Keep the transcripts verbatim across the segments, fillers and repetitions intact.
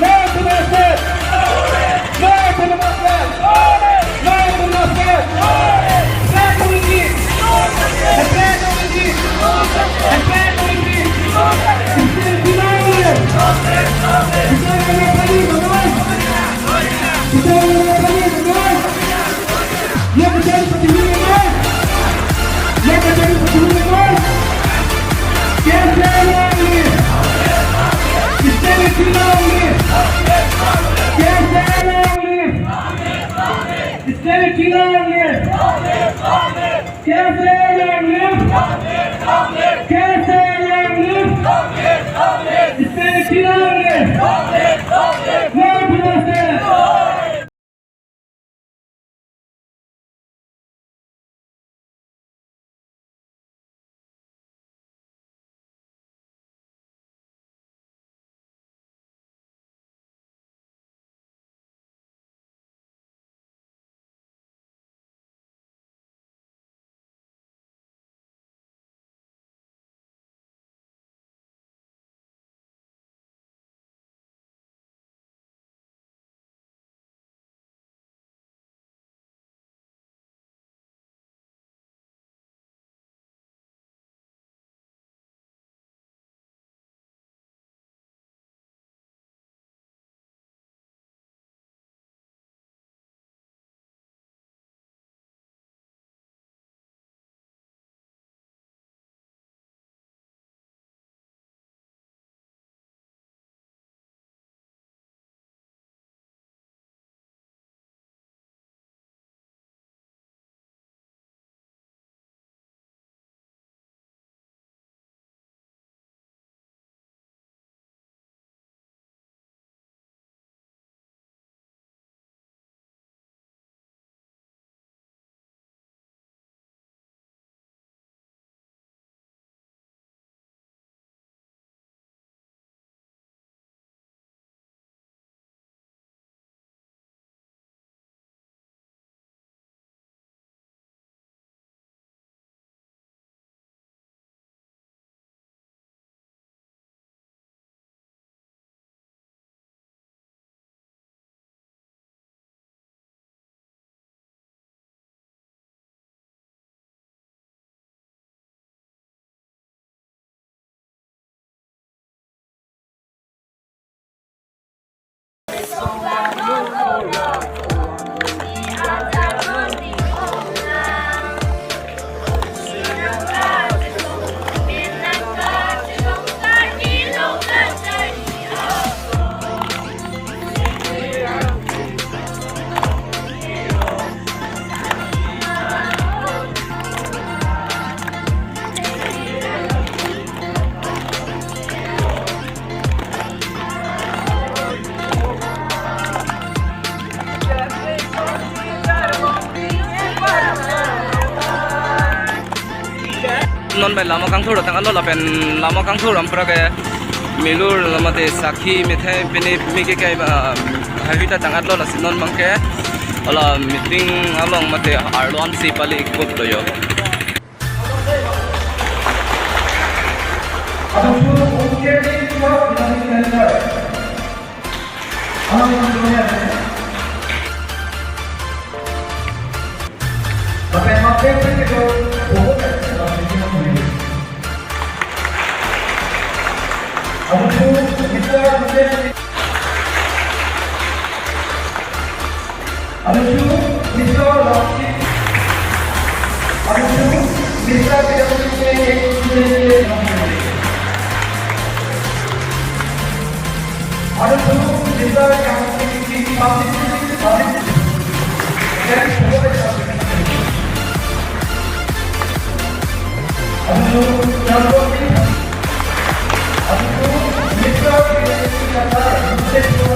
No to Mosque! No to Mosque! No to Mosque! Flag to the chief! The flag to the chief! The flag to the chief! It's still too long! It's still too long! It's still too long! Ye kachari pachini nai! Ye kachari pachini nai! Kese long live! Austerity long live! Kese long live! Austerity long live! Kese long live! Kese long live! Austerity long live! No to Mosque! Non bai lama kangthur tang alo lapen lama kangthur ampra ke milur lama te sakhi methai pini mike kai ba hawi ta tang atlo lasi non bangke ala meeting along mate arlo-an si pali ikut lo yo. Aduh, Mister Rocky. Aduh, Mister P W K. Aduh, Mister Yang Public, Public. Aduh, Yang Public. Aduh, Mister P W K.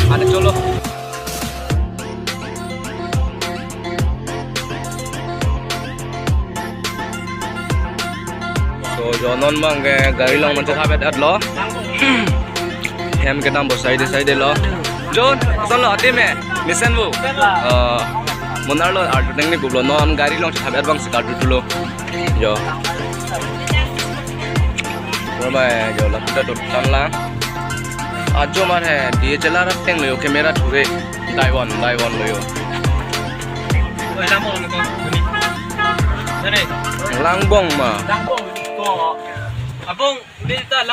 Ada cholo. So, jo non abang ke gari along nangchethap-et-et lo. Hem kedam bo side side lo. John, koson lo adim he? Mesen vo. Ah, monarlo artu teng ni kublo non gari along chethap-et abang si kartu tulo. Jo. Romai jo laputa dotan lang. Ajo mar he D S L R ateng lo yo, camera thu re. Daiwon, Daiwon lo yo. Oi, lamong ko. Ini. Ini. Langbong ma. Langbong ko. Abong, ini ta